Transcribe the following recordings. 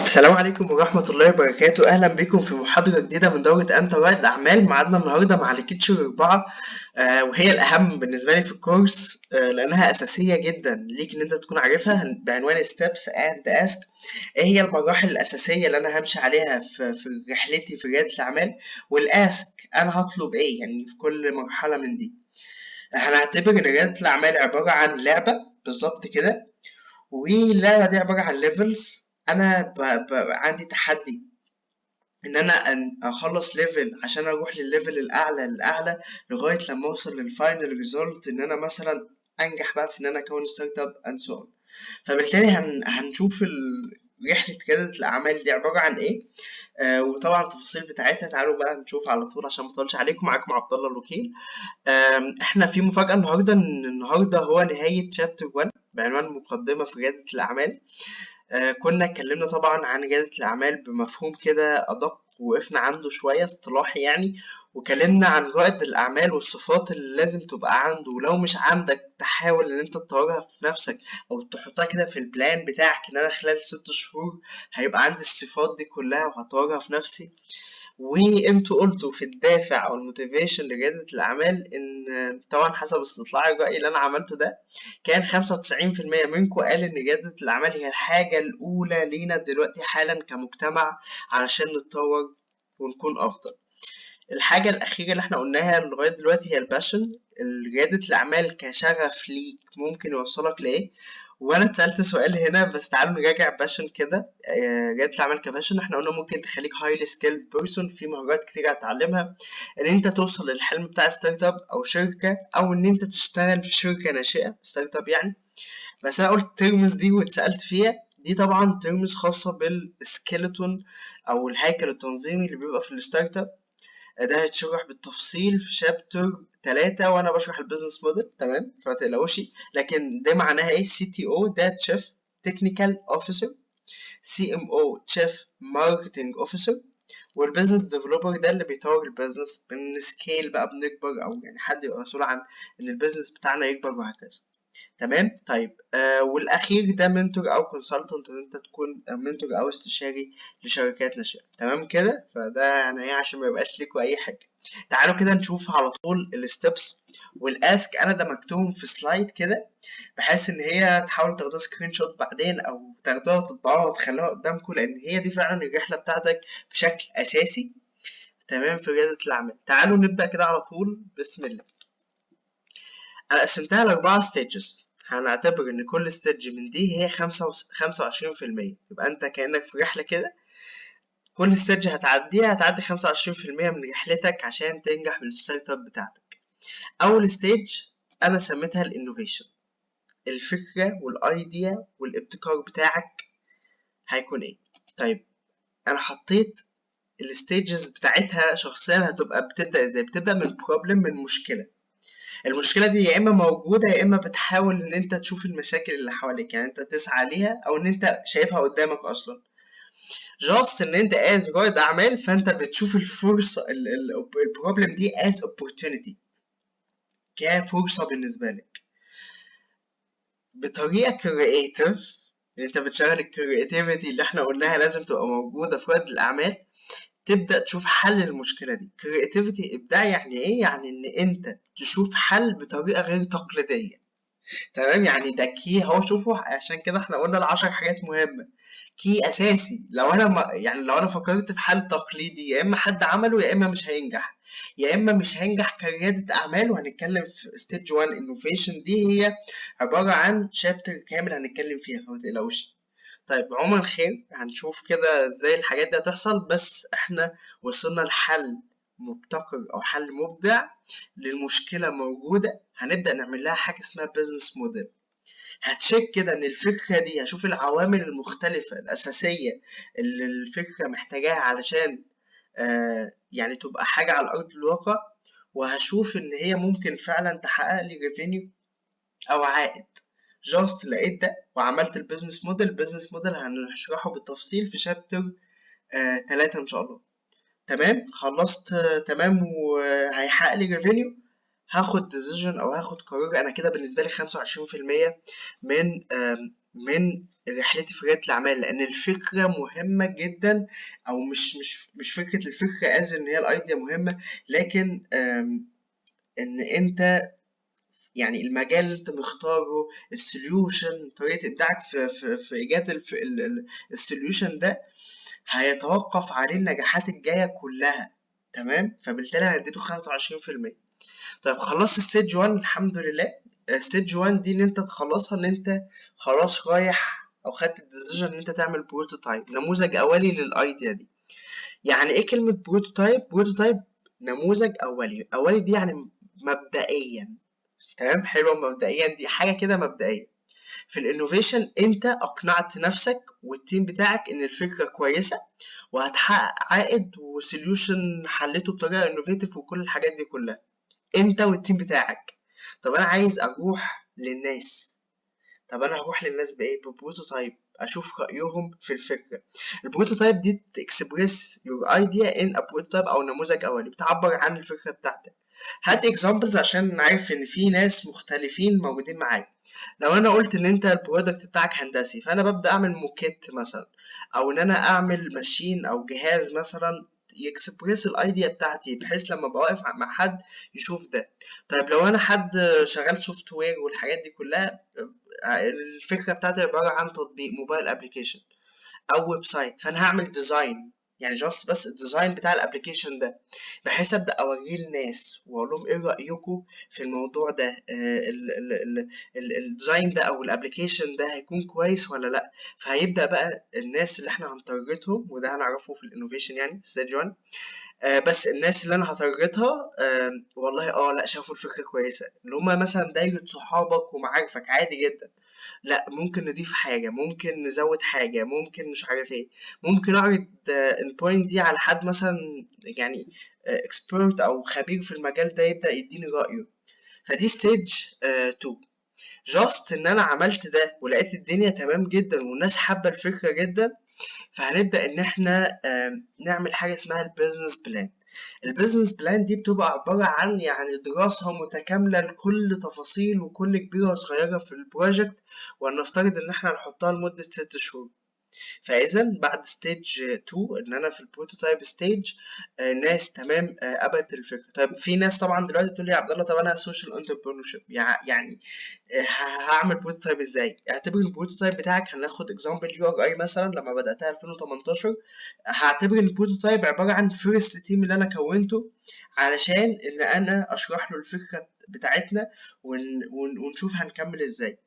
السلام عليكم ورحمة الله وبركاته. أهلا بكم في محاضرة جديدة من دورة أنت رائد أعمال. ميعادنا النهاردة مع lecture 4، وهي الأهم بالنسبة لي في الكورس، لأنها أساسية جدا ليك إن أنت تكون عارفها، بعنوان Steps and Ask. إيه هي المراحل الأساسية اللي أنا همشي عليها في رحلتي في ريادة الأعمال، وال ask أنا هطلب إيه يعني في كل مرحلة من دي. هنعتبر إن ريادة الأعمال عبارة عن لعبة بالظبط كده، واللعبة دي عبارة عن levels. أنا عندي تحدي إن أنا أخلص level عشان أروح للل level الأعلى الأعلى لغاية لما أوصل لل final result، إن أنا مثلا أنجح بقى في إن أنا أكون startup and so on. فبالتالي هنشوف رحلة ريادة الأعمال دي عبارة عن إيه، وطبعا التفاصيل بتاعتها. تعالوا بقى نشوف على طول عشان ما اطولش عليكم. معاكم عبد الله الوكيل. احنا في مفاجأة النهارده، ان النهارده هو نهاية chapter 1 بعنوان مقدمة في ريادة الأعمال. كنا اتكلمنا طبعا عن ريادة الأعمال بمفهوم كده أدق، وقفنا عنده شوية اصطلاحي يعني، وكلمنا عن رائد الأعمال والصفات اللي لازم تبقى عنده، ولو مش عندك تحاول إن أنت تطورها في نفسك أو تحطها كده في ال plan بتاعك، إن أنا خلال 6 شهور هيبقى عندي الصفات دي كلها وهطورها في نفسي. وانتوا قلتوا في الدافع او ال motivation لريادة الأعمال إن طبعا حسب استطلاع الرأي اللي أنا عملته ده كان 95% منكم قال إن ريادة الأعمال هي الحاجة الأولى لينا دلوقتي حالا كمجتمع علشان نتطور ونكون أفضل. الحاجة الأخيرة اللي احنا قلناها لغاية دلوقتي هي ال passion، ريادة الأعمال كشغف ليك ممكن يوصلك لإيه. وأنا اتسألت سؤال هنا، بس تعالوا نراجع passion كده. ريادة الأعمال ك passion احنا قلنا ممكن تخليك highly skilled person، في مهارات كتير هتتعلمها، إن أنت توصل للحلم بتاع startup أو شركة، أو إن أنت تشتغل في شركة ناشئة startup يعني. بس أنا قلت terms دي واتسألت فيها، دي طبعا terms خاصة بال skeleton أو الهيكل التنظيمي اللي بيبقى في ال startup. ده هيتشرح بالتفصيل في chapter 3 وانا بشرح ال business model، تمام؟ فما تقلقوش. لكن ده معناها ايه؟ CTO ده chief technical officer، CMO chief marketing officer، وال business developer ده اللي بيطور ال business، بن scale بقى، بنكبر، او يعني حد يبقى مسؤول عن ان ال business بتاعنا يكبر وهكذا، تمام؟ طيب، والاخير ده mentor او consultant، ان انت تكون mentor او استشاري لشركات ناشئه، تمام كده؟ فده يعني ايه عشان ما يبقاش ليكوا اي حاجه. تعالوا كده نشوف على طول ال steps وال ask. انا دمجتهم في slide كده بحيث ان هي تحاولوا تاخدوها screenshot بعدين او تاخدوها وتطبعوها وتخلوها قدامكم، لان هي دي فعلا الرحله بتاعتك بشكل اساسي، تمام؟ في رياده الاعمال. تعالوا نبدا كده على طول، بسم الله. انا قسمتها لاربعه stages. هنعتبر ان كل stage من دي هي 25%، يبقى انت كأنك في رحلة كده، كل stage هتعديها هتعدي 25% من رحلتك عشان تنجح بال startup بتاعتك. اول stage انا سميتها ال innovation، الفكرة وال idea والابتكار بتاعك هيكون ايه. طيب، انا حطيت ال stages بتاعتها شخصيا هتبقى بتبدأ ازاي. بتبدأ من problem، من مشكلة. المشكلة دي يا إما موجودة يا إما بتحاول إن أنت تشوف المشاكل اللي حواليك، يعني أنت تسعى ليها أو إن أنت شايفها قدامك أصلا. just إن أنت as رائد أعمال فأنت بتشوف الفرصة، ال problem دي as opportunity، كفرصة بالنسبة لك، بطريقة creative، إن أنت بتشغل ال creativity اللي إحنا قلناها لازم تبقى موجودة في ريادة الأعمال، تبدأ تشوف حل للمشكلة دي. creativity إبداع يعني إيه؟ يعني إن أنت تشوف حل بطريقة غير تقليدية، تمام؟ يعني ده key هو، شوفوا عشان كده احنا قلنا العشر حاجات مهمة، key أساسي. لو أنا ما يعني لو أنا فكرت في حل تقليدي يا إما حد عمله يا إما مش هينجح، يا إما مش هينجح كريادة أعمال. وهنتكلم في stage 1 innovation، دي هي عبارة عن chapter كامل هنتكلم فيها، فما تقلقوش. طيب، عموما خير، هنشوف كده ازاي الحاجات دي هتحصل. بس احنا وصلنا لحل مبتكر او حل مبدع للمشكلة موجودة، هنبدأ نعمل لها حاجة اسمها business model. ه check كده ان الفكرة دي، هشوف العوامل المختلفة الأساسية اللي الفكرة محتاجاها علشان يعني تبقى حاجة على أرض الواقع، وهشوف ان هي ممكن فعلا تحقق لي revenue او عائد. just لقيت ده وعملت ال business model. ال business model هنشرحه بالتفصيل في chapter 3 ان شاء الله، تمام؟ خلصت، تمام، وهيحقق لي revenue، هاخد decision او هاخد قرار. انا كده بالنسبه لي 25% من من رحلتي في ريادة الأعمال، لأن الفكرة مهمة جدا، أو مش فكرة الفكرة as إن هي ال idea مهمة، لكن إن أنت يعني المجال اللي أنت مختاره، ال solution، طريقة إبداعك في إيجاد ال solution ده هيتوقف عليه النجاحات الجاية كلها. تمام؟ فبالتالي أنا اديته 25%. طيب خلصت stage 1 الحمد لله. stage 1 دي ان انت تخلصها، ان انت خلاص رايح او خدت ال decision ان انت تعمل prototype، نموذج اولي لل idea دي. يعني ايه كلمة prototype؟ prototype نموذج اولي، اولي دي يعني مبدئيا. تمام؟ حلوة مبدئيا دي، حاجة كده مبدئية. في ال innovation انت اقنعت نفسك وال team بتاعك ان الفكرة كويسة وهتحقق عائد و solution حلته بطريقة innovative وكل الحاجات دي كلها، انت وال team بتاعك. طب انا عايز اروح للناس، طب انا هروح للناس بايه؟ ب prototype، اشوف رايهم في الفكرة. ال prototype دي express your idea in a prototype او نموذج اولي، بتعبر عن الفكرة بتاعتك. هات examples عشان عارف ان في ناس مختلفين موجودين معاك. لو انا قلت ان انت ال product بتاعك هندسي، فانا ببدا اعمل موكيت مثلا، او ان انا اعمل machine او جهاز مثلا ي express ال idea بتاعتي، بحيث لما ابقى واقف مع حد يشوف ده. طيب لو انا حد شغال software والحاجات دي كلها، الفكرة بتاعتي عبارة عن تطبيق mobile application او website، فانا هعمل design، يعني just بس ال design بتاع ال application ده، بحيث ابدا اوريه للناس واقول لهم ايه رايكم في الموضوع ده، ال design ده او ال application ده هيكون كويس ولا لا. فهيبدا بقى الناس اللي احنا هن target هم، وده هنعرفه في ال innovation يعني في stage 1، بس الناس اللي انا ه target ها والله لا شافوا الفكرة كويسة، اللي هما مثلا دايرة صحابك ومعارفك، عادي جدا، لا ممكن نضيف حاجة، ممكن نزود حاجة، ممكن مش عارف ايه، ممكن اعرض ال point دي على حد مثلا يعني expert او خبير في المجال ده يبدا يديني رايه. فدي stage 2. just ان انا عملت ده ولقيت الدنيا تمام جدا والناس حابة الفكرة جدا، فهنبدا ان احنا نعمل حاجة اسمها ال business plan. ال business plan دي بتبقى عبارة عن يعني دراسة متكاملة لكل تفاصيل وكل كبيرة وصغيره في ال project، ولنفترض ان احنا هنحطها لمدة 6 شهور. فاذا بعد stage 2 ان انا في ال prototype stage، ناس تمام قبلت الفكرة. طيب في ناس طبعا دلوقتي تقول لي يا عبد الله طب انا social entrepreneurship يعني هعمل prototype ازاي؟ اعتبر ال prototype بتاعك، هناخد example URI مثلا لما بداتها 2018، هعتبر ان ال prototype عبارة عن first team اللي انا كونته علشان ان انا اشرح له الفكرة بتاعتنا ونشوف هنكمل ازاي.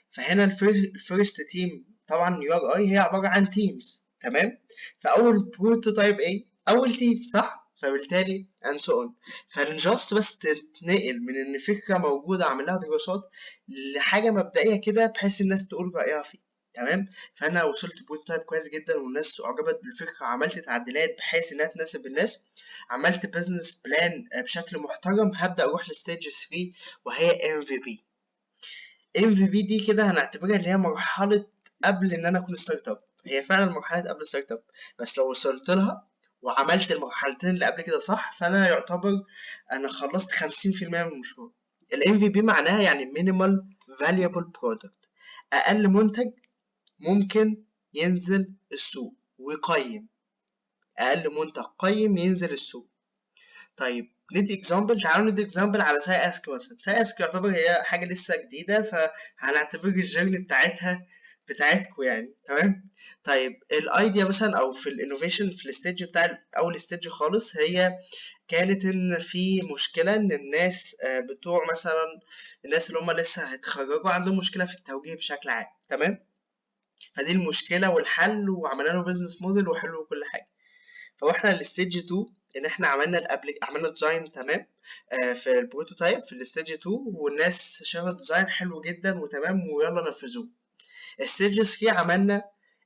فهنا ال first team طبعا URI هي عبارة عن teams، تمام؟ فاول prototype ايه؟ اول team، صح؟ فبالتالي and so on. فال just بس تتنقل من ان فكرة موجودة اعمل لها دراسات لحاجة مبدئية كده بحيث الناس تقول رايها فيه. تمام؟ فانا وصلت prototype كويس جدا والناس اعجبت بالفكرة، وعملت تعديلات بحيث انها تناسب الناس، عملت business plan بشكل محترم، هبدا اروح ل stage 3 وهي MVP. MVP دي كده هنعتبرها اللي هي مرحلة قبل ان انا اكون startup. هي فعلا مرحلة قبل startup، بس لو وصلت لها وعملت المرحلتين اللي قبل كده صح، فانا يعتبر انا خلصت 50% من المشروع. ال MVP معناها يعني minimal valuable product، اقل منتج ممكن ينزل السوق ويقيم، اقل منتج قيم ينزل السوق. طيب ندي example، تعالوا ندي example على SciAsk مثلا. SciAsk يعتبر هي حاجة لسه جديده، فهنعتبر ال journey بتاعتها بتاعتكم يعني، تمام؟ طيب ال idea مثلا او في ال innovation في ال stage بتاع اول stage خالص، هي كانت ان في مشكلة ان الناس بتوع مثلا الناس اللي هم لسه هيتخرجوا عندهم مشكلة في التوجيه بشكل عام، تمام؟ فدي المشكلة والحل، وعملنا له business model وحلو وكل حاجة. فاحنا ال stage 2 ان احنا عملنا ال applic عملنا design، تمام؟ في ال prototype في ال stage 2، والناس شافت design حلو جدا وتمام ويلا نفذوه. ال stage 3 عملنا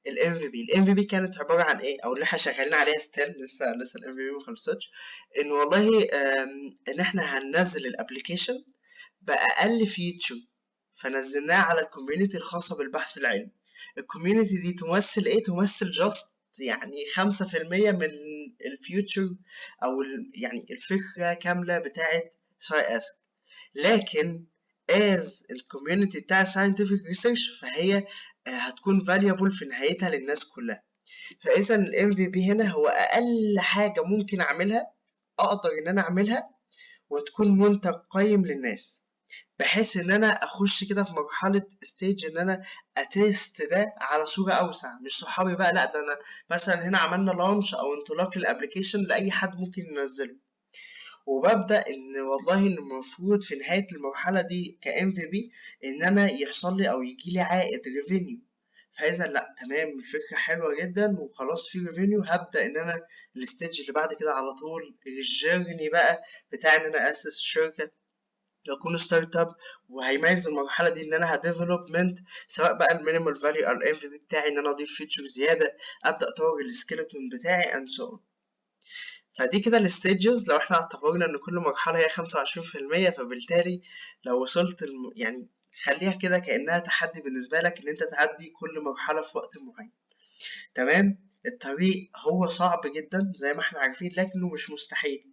ال MVP. ال MVP كانت عبارة عن ايه؟ او اللي احنا شغالين عليها still، لسه ال MVP ما خلصتش، ان والله ان احنا هننزل ال application باقل feature، فنزلناه على ال community الخاصة بالبحث العلمي. ال community دي تمثل ايه؟ تمثل just يعني 5% من ال feature او يعني الفكرة كاملة بتاعت SciAsk، لكن as ال community بتاع scientific research فهي هتكون valuable في نهايتها للناس كلها. فاذا ال MVP هنا هو اقل حاجة ممكن اعملها، اقدر ان انا اعملها وتكون منتج قيم للناس، بحيث ان انا اخش كده في مرحلة stage ان انا ا test ده على صوره اوسع، مش صحابي بقى، لا ده انا مثلا هنا عملنا launch او انطلاق لل application لاي حد ممكن ينزله. وببدا ان والله ان المفروض في نهاية المرحلة دي ك MVP ان انا يحصل لي او يجي لي عائد revenue. فاذا لا تمام، الفكرة حلوة جدا وخلاص في revenue، هبدا ان انا ال stage اللي بعد كده على طول ال journey بقى بتاع ان انا اسس شركة يكون startup. وهيميز المرحلة دي ان انا ه development سواء بقى ال minimal value او ال MVP بتاعي، ان انا اضيف feature زياده، ابدا اطور ال skeleton بتاعي and so on. فدي كده ال stages. لو احنا اعتبرنا ان كل مرحلة هي 25%، فبالتالي لو وصلت يعني خليها كده كانها تحدي بالنسبة لك ان انت تعدي كل مرحلة في وقت معين. تمام، الطريق هو صعب جدا زي ما احنا عارفين، لكنه مش مستحيل.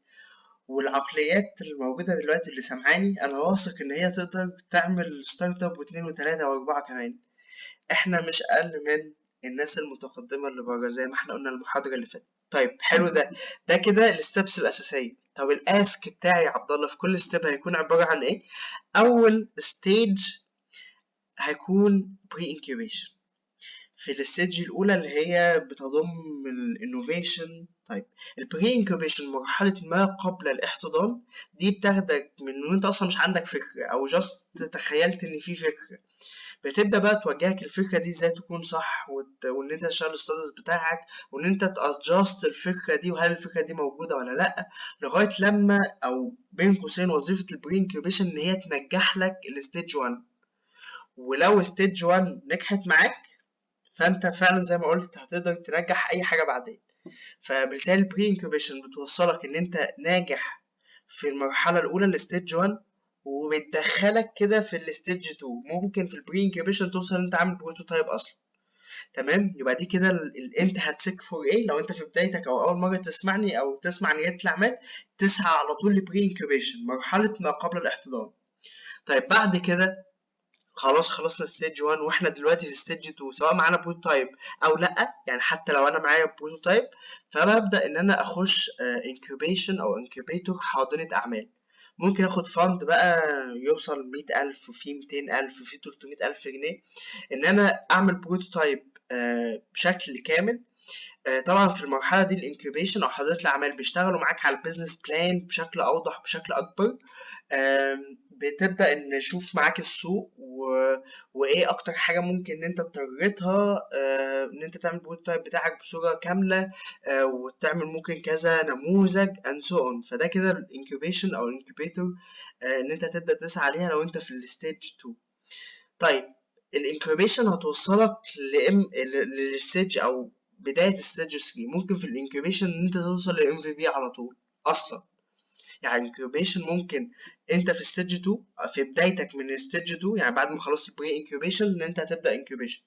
والعقليات الموجودة دلوقتي اللي سامعاني أنا واثق إن هي تقدر تعمل startup واتنين وتلاتة وأربعة كمان. إحنا مش أقل من الناس المتقدمة اللي بره زي ما إحنا قلنا المحاضرة اللي فاتت. طيب حلو، ده كده ال steps الأساسية. طب ال ask بتاعي يا عبد الله في كل step هيكون عبارة عن إيه؟ أول stage هيكون pre incubation، في ال stage الأولى اللي هي بتضم ال innovation. طيب ال pre incubation مرحلة ما قبل الاحتضان، دي بتاخدك من وانت اصلا مش عندك فكرة او just تخيلت ان في فكرة، بتبدأ بقى توجهك الفكرة دي ازاي تكون صح، وان انت تشتغل ال studies بتاعك، وان انت ت adjust الفكرة دي، وهل الفكرة دي موجودة ولا لأ، لغاية لما او بين قوسين وظيفة ال pre incubation ان هي تنجح لك ال stage 1. ولو stage 1 نجحت معاك فانت فعلا زي ما قلت هتقدر تنجح اي حاجة بعدين. فبالتالي ال pre incubation بتوصلك ان انت ناجح في المرحلة الاولى ال stage 1، وبتدخلك كده في ال stage 2. ممكن في ال pre incubation توصل ان انت عامل prototype اصلا. تمام، يبقى دي كده انت هت seek for ايه لو انت في بدايتك او اول مرة تسمعني او تسمع عن رياده الاعمال، تسعى على طول ل pre incubation، مرحلة ما قبل الاحتضان. طيب بعد كده خلاص خلصنا stage 1 واحنا دلوقتي في stage 2، سواء معانا prototype او لا، يعني حتى لو انا معايا prototype، فببدا ان انا اخش incubation او incubator، حاضنة اعمال. ممكن اخد fund بقى يوصل 100,000 وفي 200,000 وفي 300,000 جنيه ان انا اعمل prototype بشكل كامل. طبعا في المرحلة دي ال incubation او حاضنة الاعمال بيشتغلوا معاك على ال business plan بشكل اوضح بشكل اكبر. بتبدا ان نشوف معاك السوق وايه اكتر حاجة ممكن ان انت ت target ها، ان انت تعمل prototype بتاعك بصورة كامله، وتعمل ممكن كذا نموذج and so on. فده كده ال incubation او ال incubator ان انت تبدا تسعى عليها لو انت في ال stage 2. طيب ال incubation هتوصلك لام لل stage او بداية stage 3. ممكن في ال incubation ان انت توصل ل MVP على طول اصلا. يعني incubation ممكن انت في stage 2، في بدايتك من stage 2، يعني بعد ما خلصت ال pre incubation ان انت هتبدا incubation،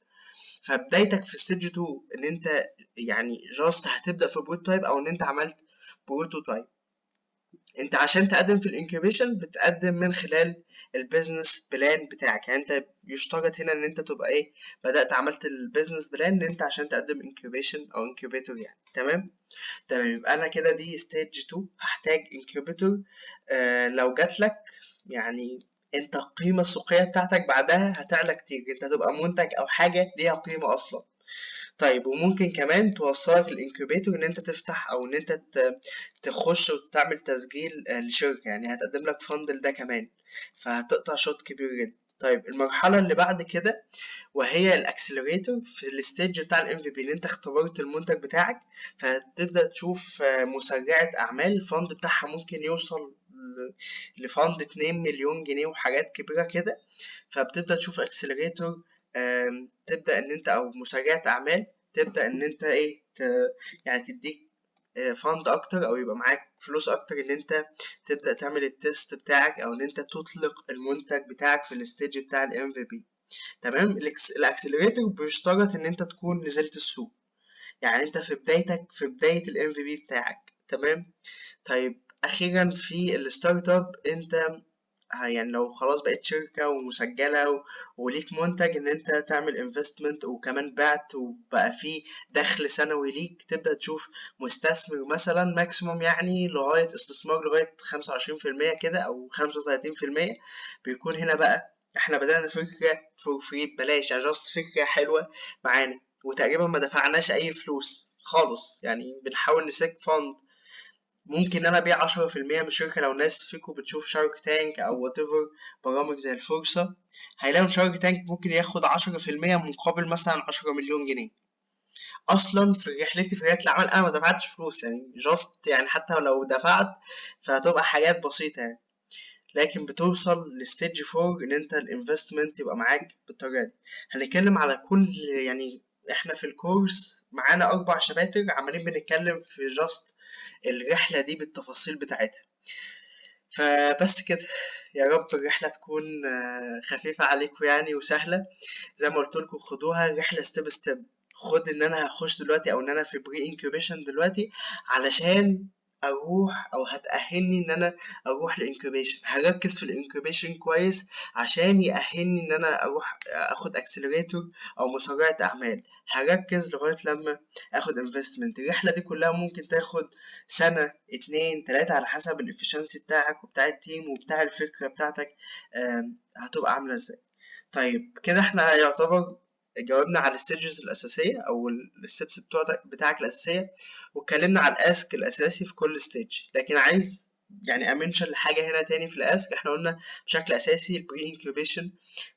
فبدايتك في stage 2 ان انت يعني just هتبدا في prototype او ان انت عملت prototype. انت عشان تقدم في ال incubation بتقدم من خلال ال business plan بتاعك، يعني انت يشترط هنا ان انت تبقى ايه، بدأت عملت ال business plan ان انت عشان تقدم incubation او incubator يعني. تمام تمام، يبقى انا كده دي stage 2 هحتاج incubator. لو جات لك يعني انت القيمة السوقية بتاعتك بعدها هتعلى كتير، انت هتبقى منتج او حاجة ليها قيمة اصلا. طيب وممكن كمان توصلك ال incubator ان انت تفتح او ان انت تخش وتعمل تسجيل لشركة، يعني هتقدم لك fund لده كمان، فهتقطع شوط كبير جدا. طيب المرحلة اللي بعد كده وهي ال accelerator في ال stage بتاع ال MVP، ان انت اختبرت المنتج بتاعك، فهتبدأ تشوف مسرعة اعمال، ال fund بتاعها ممكن يوصل ل fund 2 مليون جنيه وحاجات كبيرة كده. فبتبدأ تشوف accelerator، تبدأ ان انت او مسرعة اعمال تبدأ ان انت ايه يعني تديك fund اكتر او يبقى معاك فلوس اكتر ان انت تبدأ تعمل ال test بتاعك او ان انت تطلق المنتج بتاعك في ال stage بتاع ال MVP. تمام، ال accelerator بيشترط ان انت تكون نزلت السوق، يعني انت في بدايتك في بداية ال MVP بتاعك. تمام. طيب اخيرا في ال startup انت يعني لو خلاص بقيت شركة ومسجلة وليك منتج، ان انت تعمل investment، وكمان بعت وبقى فيه دخل سنوي ليك، تبدأ تشوف مستثمر مثلا maximum، يعني لغاية استثمار لغاية 25% كده او 35%. بيكون هنا بقى احنا بدأنا فكرة for free، ببلاش، يعني just فكرة حلوة معانا، وتقريبا ما دفعناش اي فلوس خالص، يعني بنحاول ن seek fund. ممكن انا ابيع 10% من الشركة. لو ناس فيكم بتشوف Shark Tank او whatever برامج زي الفرصة، هيلاقوا Shark Tank ممكن ياخد 10% مقابل مثلا 10 مليون جنيه. اصلا في رحلتي في رياده الاعمال انا ما دفعتش فلوس، يعني just يعني حتى لو دفعت فهتبقى حاجات بسيطة يعني. لكن بتوصل ل stage 4 ان انت ال investment يبقى معاك بالطريقة دي. هنتكلم على كل، يعني احنا في الكورس معانا اربع شباتر عمالين بنتكلم في just الرحلة دي بالتفاصيل بتاعتها. فبس كده، يا رب الرحلة تكون خفيفة عليكم يعني وسهلة. زي ما قلت لكم خدوها رحلة step step. خد ان انا هخش دلوقتي او ان انا في pre incubation دلوقتي علشان اروح او هتأهلني ان انا اروح ل incubation. هركز في ال incubation كويس عشان يأهلني ان انا اروح اخد accelerator او مسرعة اعمال. هركز لغاية لما اخد investment. الرحلة دي كلها ممكن تاخد سنة، اتنين، تلاتة، على حسب ال efficiency بتاعك وبتاع ال team وبتاع الفكرة بتاعتك هتبقى عاملة ازاي. طيب، كده احنا يعتبر جاوبنا على ال stages الأساسية أو ال steps بتاعك الأساسية، واتكلمنا على ال ask الأساسي في كل stage. لكن عايز يعني أ mention لحاجة هنا تاني في ال ask. احنا قلنا بشكل أساسي ال pre incubation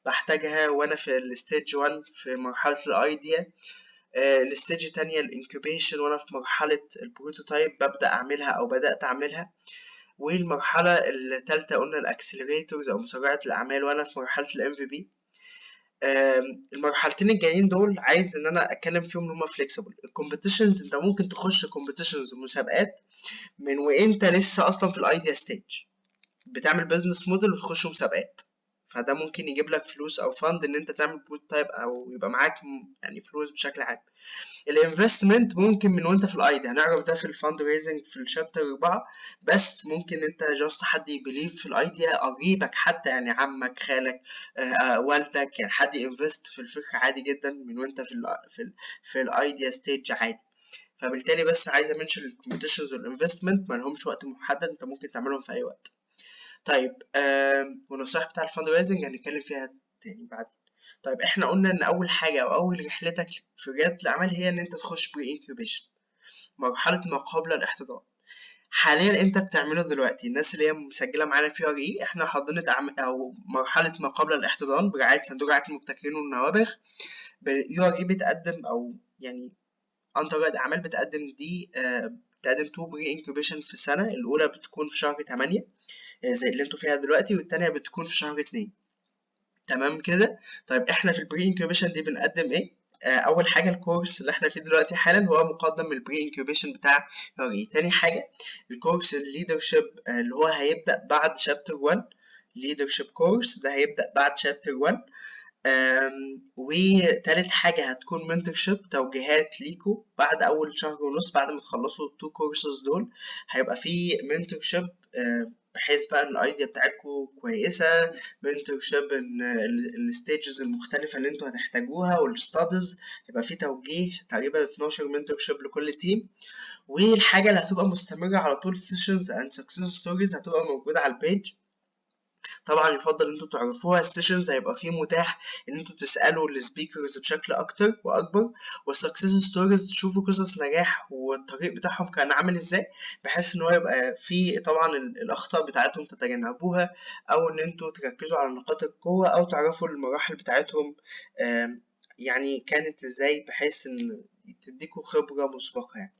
بحتاجها وأنا في ال stage 1 في مرحلة ال idea. ال stage التانية ال incubation وأنا في مرحلة ال prototype ببدأ أعملها أو بدأت أعملها. والمرحلة التالتة قلنا ال accelerators أو مسرعة الأعمال وأنا في مرحلة ال MVP. المرحلتين الجايين دول عايز ان انا اتكلم فيهم ان هما flexible. ال competitions، انت ممكن تخش competitions ومسابقات من وانت لسه اصلا في ال idea stage، بتعمل business model وتخش مسابقات، فده ممكن يجيب لك فلوس او fund ان انت تعمل prototype او يبقى معاك يعني فلوس بشكل عام. ال investment ممكن من وانت في ال idea، هنعرف ده في ال fundraising في ال chapter 4. بس ممكن انت just حد ي believe في ال idea، قريبك حتى، يعني عمك، خالك، والدك، يعني حد invest في الفكرة عادي جدا من وانت في ال idea stage عادي. فبالتالي بس عايز ا mention ال competitions وال investment ما لهمش وقت محدد، انت ممكن تعملهم في اي وقت. طيب، والنصائح بتاع ال fundraising هنتكلم فيها تاني بعدين. طيب، احنا قلنا ان اول حاجة او اول رحلتك في رياده الاعمال هي ان انت تخش pre incubation، مرحلة ما قبل الاحتضان. حاليا انت بتعمله دلوقتي، الناس اللي هي مسجله معانا في URE، احنا حاضنة او مرحلة ما قبل الاحتضان برعاية صندوق رعاية المبتكرين والنوابغ. URE بتقدم، او يعني انت رائد اعمال بتقدم دي، بتقدم two pre incubation في السنه. الاولى بتكون في شهر 8 زي اللي انتوا فيها دلوقتي، والتانية بتكون في شهر 2. تمام كده؟ طيب، احنا في ال pre incubation دي بنقدم ايه؟ اول حاجة الكورس اللي احنا فيه دلوقتي حالا هو مقدم من ال pre incubation بتاع URE. تاني حاجة الكورس ال leadership اللي هو هيبدا بعد chapter 1، leadership course ده هيبدا بعد chapter 1. وتالت حاجة هتكون mentorship، توجيهات ليكو بعد أول شهر ونص. بعد ما تخلصوا ال two courses دول هيبقى في mentorship، بحيث بقى ان ال idea بتاعتكم كويسة، mentorship ان ال stages المختلفة اللي انتوا هتحتاجوها وال studies، هيبقى في توجيه تقريبا 12 mentorship لكل team. والحاجة اللي هتبقى مستمرة على طول sessions and success stories هتبقى موجودة على ال page. طبعا يفضل ان انتوا تعرفوها. ال sessions هيبقى فيه متاح ان انتوا تسالوا ال speakers بشكل اكتر واكبر، وال success stories تشوفوا قصص نجاح والطريق بتاعهم كان عامل ازاي، بحيث ان هو يبقى فيه طبعا الاخطاء بتاعتهم تتجنبوها، او ان انتوا تركزوا على نقاط القوه، او تعرفوا المراحل بتاعتهم يعني كانت ازاي، بحيث ان تديكوا خبره مسبقة يعني.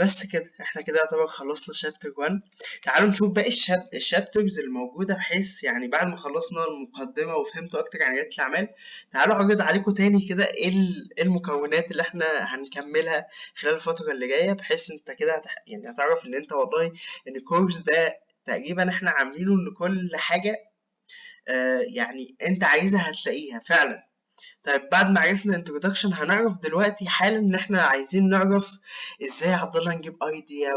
بس كده، احنا كده يعتبر خلصنا chapter 1. تعالوا نشوف باقي ال chapters الموجودة، بحيث يعني بعد ما خلصنا المقدمة وفهمتوا أكتر عن ريادة الأعمال، تعالوا أعرض عليكم تاني كده إيه المكونات اللي احنا هنكملها خلال الفترة اللي جاية، بحيث انت كده يعني هتعرف ان انت والله ان الكورس ده تقريبا احنا عاملينه ان كل حاجة يعني انت عايزها هتلاقيها فعلا. طيب، بعد ما عرفنا introduction، هنعرف دلوقتي حالا ان احنا عايزين نعرف ازاي يا عبد الله نجيب idea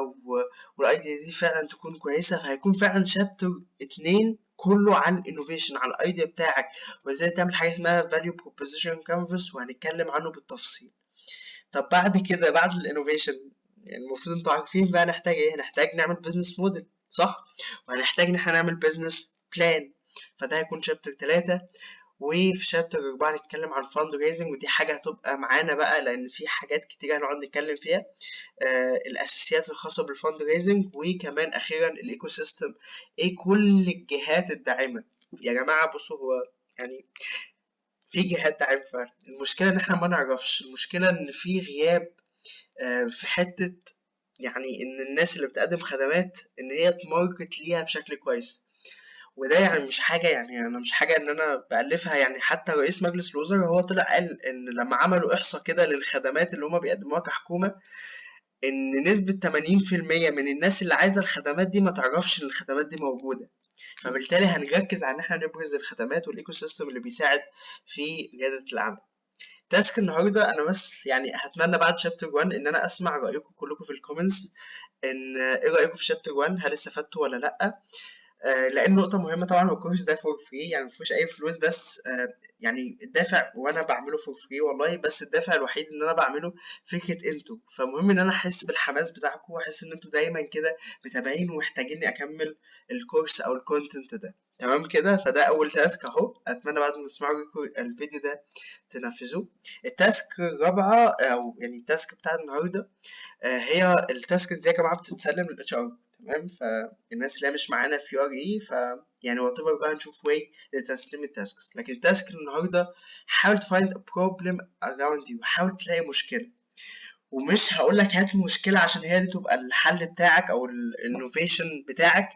وال idea دي فعلا تكون كويسه. فهيكون فعلا chapter 2 كله عن ال innovation، على ال idea بتاعك، وازاي تعمل حاجة اسمها value proposition canvas، وهنتكلم عنه بالتفصيل. طب بعد كده، بعد ال innovation، يعني المفروض انتوا عارفين بقى نحتاج ايه؟ هنحتاج نعمل business model، صح؟ وهنحتاج ان احنا نعمل business plan، فده هيكون chapter 3. وفي chapter 4 نتكلم عن fundraising، ودي حاجة هتبقى معانا بقى لأن في حاجات كتير هنقعد نتكلم فيها، الأساسيات الخاصة بال fundraising، وكمان أخيرا ال ecosystem، إيه كل الجهات الداعمة. يا جماعة بصوا، هو يعني في جهات داعمة فعلا، المشكلة إن إحنا ما نعرفش، المشكلة إن في غياب في حتة، يعني إن الناس اللي بتقدم خدمات إن هي ت market ليها بشكل كويس. وده يعني مش حاجة، يعني أنا مش حاجة إن أنا بألفها، يعني حتى رئيس مجلس الوزراء هو طلع قال إن لما عملوا إحصاء كده للخدمات اللي هما بيقدموها كحكومة، إن نسبة 80% من الناس اللي عايزة الخدمات دي ما تعرفش إن الخدمات دي موجودة. فبالتالي هنركز على إن إحنا نبرز الخدمات وال ecosystem اللي بيساعد في ريادة الأعمال. task النهارده، انا بس يعني هتمنى بعد chapter 1 ان انا اسمع رايكم كلكم في ال comments، ان ايه رايكم في chapter 1، هل استفدتوا ولا لا؟ لان نقطة مهمة طبعا، هو الكورس ده for free، يعني مفيهوش اي فلوس، بس يعني الدافع، وانا بعمله for free والله، بس الدافع الوحيد ان انا بعمله فكرة انتوا، فمهم ان انا احس بالحماس بتاعكم، واحس ان انتوا دايما كده متابعين ومحتاجيني اكمل الكورس او ال content ده. تمام كده؟ فده اول task اهو، اتمنى بعد ما تسمعوا الفيديو ده تنفذوه. ال task الرابعة، او يعني ال task بتاع النهارده، هي ال tasks دي يا جماعة بتتسلم لل HR، تمام؟ فالناس اللي هي مش معانا في URE، ف يعني whatever بقى، نشوف way لتسليم ال tasks. لكن ال task النهارده، حاول find a problem around you، حاول تلاقي مشكله، ومش هقول لك هات مشكلة عشان هي دي تبقى الحل بتاعك او ال innovation بتاعك،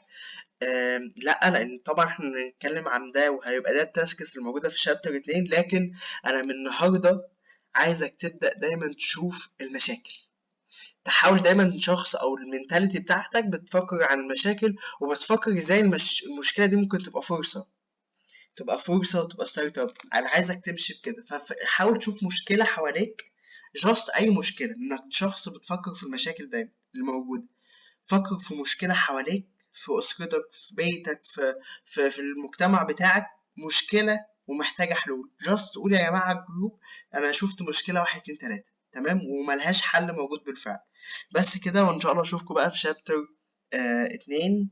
لا، لان طبعا احنا بنتكلم عن ده وهيبقى ده ال tasks الموجودة في chapter 2. لكن انا من النهارده عايزك تبدا دايما تشوف المشاكل، تحاول دايما شخص او ال mentality بتاعتك بتفكر عن المشاكل، وبتفكر ازاي المشكلة دي ممكن تبقى فرصه، تبقى فرصة وتبقى startup. انا عايزك تمشي بكده، فحاول تشوف مشكلة حواليك، just اي مشكله، انك شخص بتفكر في المشاكل دايما الموجوده. فكر في مشكلة حواليك، في اسرتك، في بيتك، في المجتمع بتاعك، مشكلة ومحتاجة حلول. just قول يا جماعة ال group انا شفت مشكلة واحد اتنين تلاته، تمام؟ وملهاش حل موجود بالفعل. بس كده، وان شاء الله اشوفكم بقى في chapter 2.